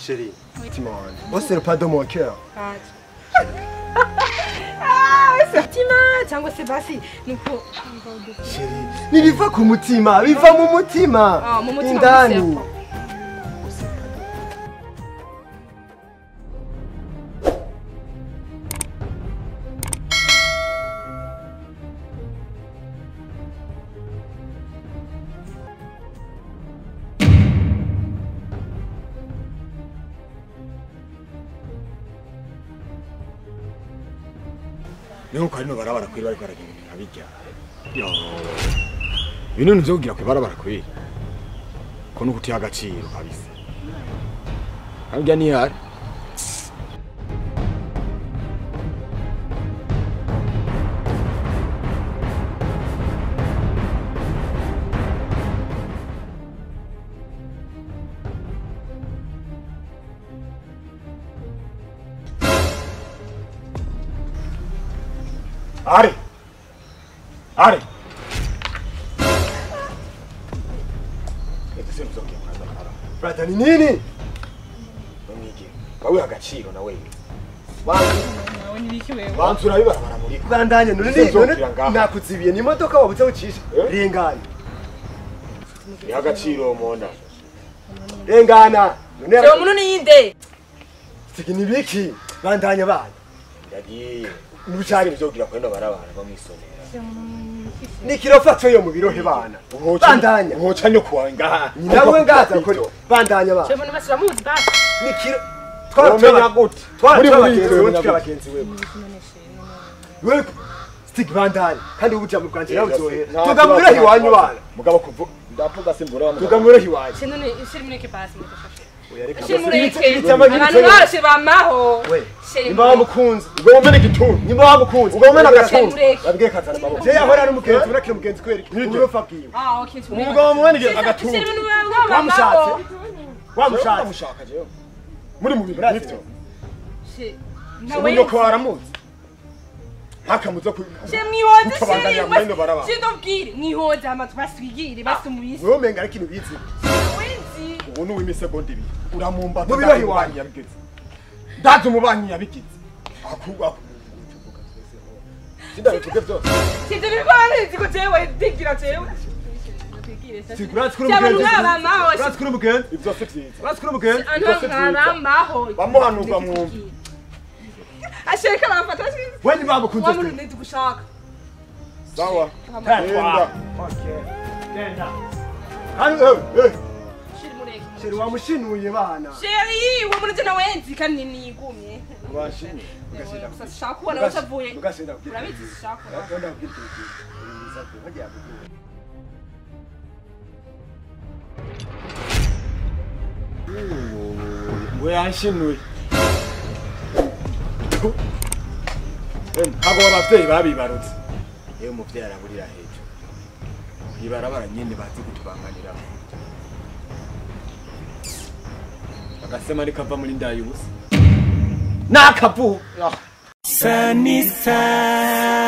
Chérie, mutima wanje. Oh, c'est le pas de mon cœur. Ah, mutima cyangwa se basi nuko Chérie, nibiva ku mutima, biva mu mutima. Ah, mu mutima indani. Nuko ari no barabara kwiri bariko baragenda nkabijya. Yo. Ibintu nivyo kugira kwe barabara kwiri. Ko nuko utiha agaciro kabisa. Kabijya ni hari. Ari! Ari! Brother, ni nini? Bamwige. Bawe agaciro na wewe. Banzura bibarabara muri. Bandanye none nakuzibiye ni imodoka wabuze ucisha. Rengana. Ni agaciro mona. Rengana. None uwo muntu ni inde? Siki nibiki? Bandanye bana. Ndagiye. Nucari bizogira kwenda barabara bamwisonera. Ni kirofato yo mu birohe bana. Bandanya. Nkoca nyo kuwanga. Nawe ngaza ko bandanya bana. Cyo muntu basiramuzi basi. Ni kiro twamenya gute. Muri muri abagenzi wewe. Wewe stick bandanya kandi ubuja mu bwanje nawe uzohera. Tugamura hiwanyu bana. Mugabo kuvu ndavuga simbura wa. Tugamura hiwanyu. Cyo none shiri mureke basi mureke. Abantu bose bamaho. Nimba wamukunze ugomba n'igituntu. Nimba wamukunze ugomba n'agatuntu. Babwiye kazana amaboko. Je yahora ari umugenzi urakira umugenzi kwereka uburofa bwiwe. Ah okay. Ugomba n'agatuntu. Wamushatse. Wamushatse. Wamushaka jewe. Muri mu bintu nivyo. Nawe nyoko aramuzi. Hakamuza ku Je mwihoze shiri. Sindobwire mwihoze ama tubaswigire basumubise. Wewe umenga ari ikintu bizi. Ubu ni w'imisegonda ibiri uramumba mu birohi wanyu yabigize ndazi umubanyi yabigize akugwa sindabivuge byose sinzi bikora ko jewe ndigira jewe Urazi kuri umugenzi urazi kuri umugenzi ibyo si byiza urazi kuri umugenzi bamuhanurwa mwumva asheka arafata we ni bamukunze wa muntu ndi gushaka sawa genda okay genda kandi eh Sheri wamushinuye bana. Sheri uwo muntu nawe nzi kandi nigumye. Washinuye. Ugashinda. Shaka kubona utavuye. Ugashinda. Urabizi shaka. Ndakubwira ikintu. Hagiye kugira. Ngo yanshinuye. Ntabwo abavyeyi babibarutse. Yewe umuvyeyi araburira hejuru. Ibarabara nyene bazi kutubanganiraho. Akasema nikava muri ndayi ubusa. Nakavu. Sunny side.